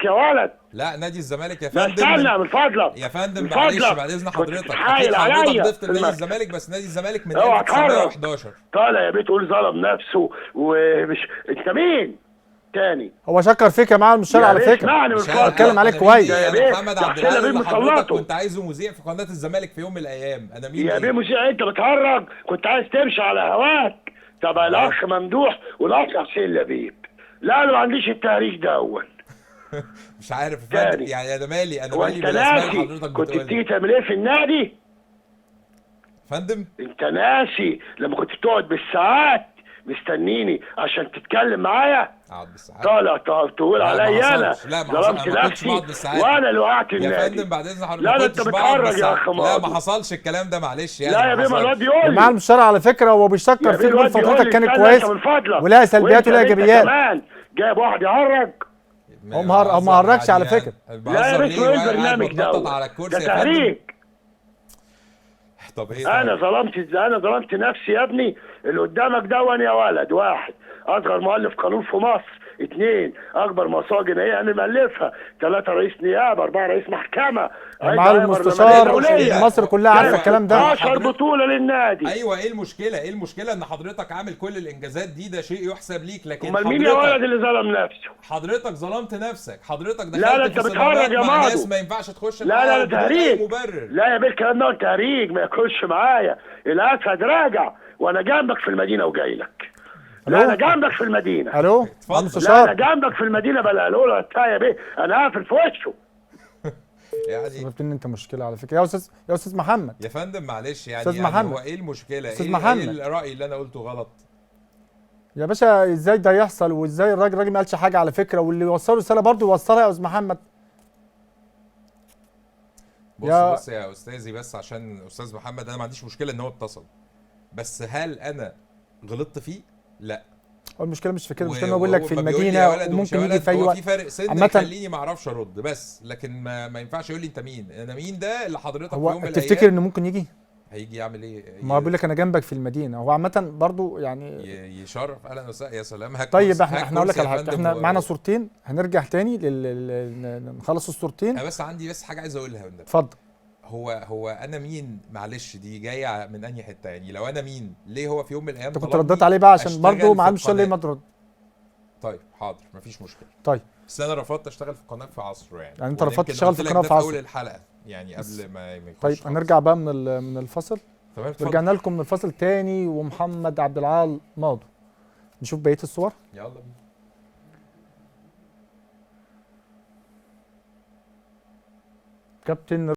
يا ولد. لا نادي الزمالك يا لا فندم استنى من فضلك، يا فندم من معلش فضلك. بعد اذن كنت حضرتك، بتتحايل اكيد حضرتك عليا ضفت في لنادي المكتب. الزمالك، بس نادي الزمالك من اوعى تهرج. 1911. طالع يا بيه تقول ظلم نفسه ومش انت مين تاني؟ هو شكر فيك يا معالي المستشار يا على بيه فكرة. اسمعني من مش فضلك. انا اتكلم عليك أنا مين كويس. إيه؟ يا انا بيه، محمد ده عبد حسين العال لبيب اللي حضرتك مسلطه. كنت عايزه مذيع في قناة الزمالك في يوم من الايام. انا مين يا إيه؟ بيه مذيع، انت بتهرج، كنت عايز تمشي على هواك. طب الاخ ممدوح والاخ حسين لبيب. لا انا ما عنديش التهريج ده اول. مش عارف يا فندم، تاني. يعني انا مالي، انا هو مالي انت بالاسماء اللي ناسي حضرتك كنت بتقولها. بتيجي تعمل ايه في النادي؟ فندم انت ناسي لما كنت بتقعد بالساعات مستنيني عشان تتكلم معايا؟ اقعد بالساعات؟ طالع تقول لا، ما عليا انا حصلش. لا، ما حصل- ظلمت أنا ما كنتش نفسي بقعد بالساعات. وانا اللي وقعت يا النادي. فندم بعد اذن حضرتك لا، ما لا، انت كنتش بقعد بتهرج يا بالساعات. اخ لا ماضي. ما حصلش الكلام ده، معلش يعني لا يا ما بيه، ما حصلش. الواد يقول يا لي. معالي المستشار على فكرة هو يا بيشكر بيه فيك، بيقول الواد بيقول فترتك لي كانت استنى كويسة انت من فضلك. ولها سلبيات وانت ولها انت ايجابيات. كمان جايب واحد يهرج. هو هو ما هرجش على فكرة. لا يا بهزر بيه، ليه ايه وقاعد البرنامج بتنطط ده؟ على الكرسي ده يا فندم؟ تهريج. طب ايه انا طيب؟ ظلمت، انا ظلمت نفسي يا ابني. اللي قدامك دون يا ولد، واحد اصغر مؤلف قانون في مصر، اثنين اكبر موسوعة جنائية انا مؤلفها، ثلاثة رئيس نيابة، اربعة رئيس محكمة، يا معالي المستشار مصر كلها عارفه الكلام ده. 10 بطوله للنادي. ايوه ايه المشكلة؟ ايه المشكلة ان حضرتك عامل كل الانجازات دي؟ ده شيء يحسب ليك، لكن امال مين يا ولد اللي ظلم نفسه؟ حضرتك ظلمت نفسك، حضرتك دخلت لا، لا، انت في صدامات بتهرج يا مع ماضو. ناس ما ينفعش تخش لا لا معاها لا بدون اي تهريج. مبرر. لا يا بيه الكلام ده تهريج، ما ياكلش معايا. الاسد راجع وانا جنبك في المدينة وجاي لك. لا انا جنبك في المدينة. الو اتفضل. لا انا المستشار جنبك في المدينة، بلا له يا بيه انا قافل في وشه. يعني سببت ان انت مشكلة على فكرة يا استاذ، يا استاذ محمد. يا فندم معلش يعني أستاذ يعني محمد. هو ايه المشكلة؟ أستاذ ايه محمد. ايه الراي اللي انا قلته غلط؟ يا باشا ازاي ده يحصل؟ وازاي الراجل ما قالش حاجة على فكرة، واللي يوصله رسالة برضه يوصلها يا استاذ محمد. بص بص يا استاذي، بس عشان استاذ محمد انا ما عنديش مشكلة ان هو اتصل، بس هل انا غلطت فيه؟ لا. هو المشكلة مش في كده، المشكلة ان هو بيقول لك في وهو ما بيقول لي المدينة يا ولد ومش وممكن يا يجي ولد، في اي هو وقت. في فرق سن عامة- يخليني ما اعرفش ارد، بس لكن ما ينفعش يقول لي انت مين. انا مين ده اللي حضرتك في هو يوم من تفتكر الايام انه ممكن يجي؟ هيجي يعمل ايه؟ ما هو بيقول لك انا جنبك في المدينة. هو عامة برضه يعني يشرف. اهلا وسهلا، يا سلام. هات طيب كرسي، احنا هات احنا اقول لك كرسي على يا حاجة، فندم احنا معانا صورتين، هنرجع تاني نخلص الصورتين. انا بس عندي بس حاجة عايز اقولها والنبي. اتفضل. هو انا مين؟ معلش دي جاية من انهي حتة يعني؟ لو انا مين ليه هو في يوم من الايام انت كنت طلبني رديت عليه بقى عشان أشتغل برضه في ما عندوش ليه القناة؟ ما ترد. طيب حاضر مفيش مشكلة. طيب بس انا رفضت اشتغل في قناة في عصره يعني. يعني انت وأنا رفضت يمكن تشتغل قلت في لك قناة ده في في اول عصره. الحلقة يعني قبل ما يخش طيب خالص. هنرجع بقى من الفصل. تمام اتفضل. رجعنا لكم من الفصل تاني ومحمد عبد العال ماضو. نشوف بقية الصور. يلا بينا. كابتن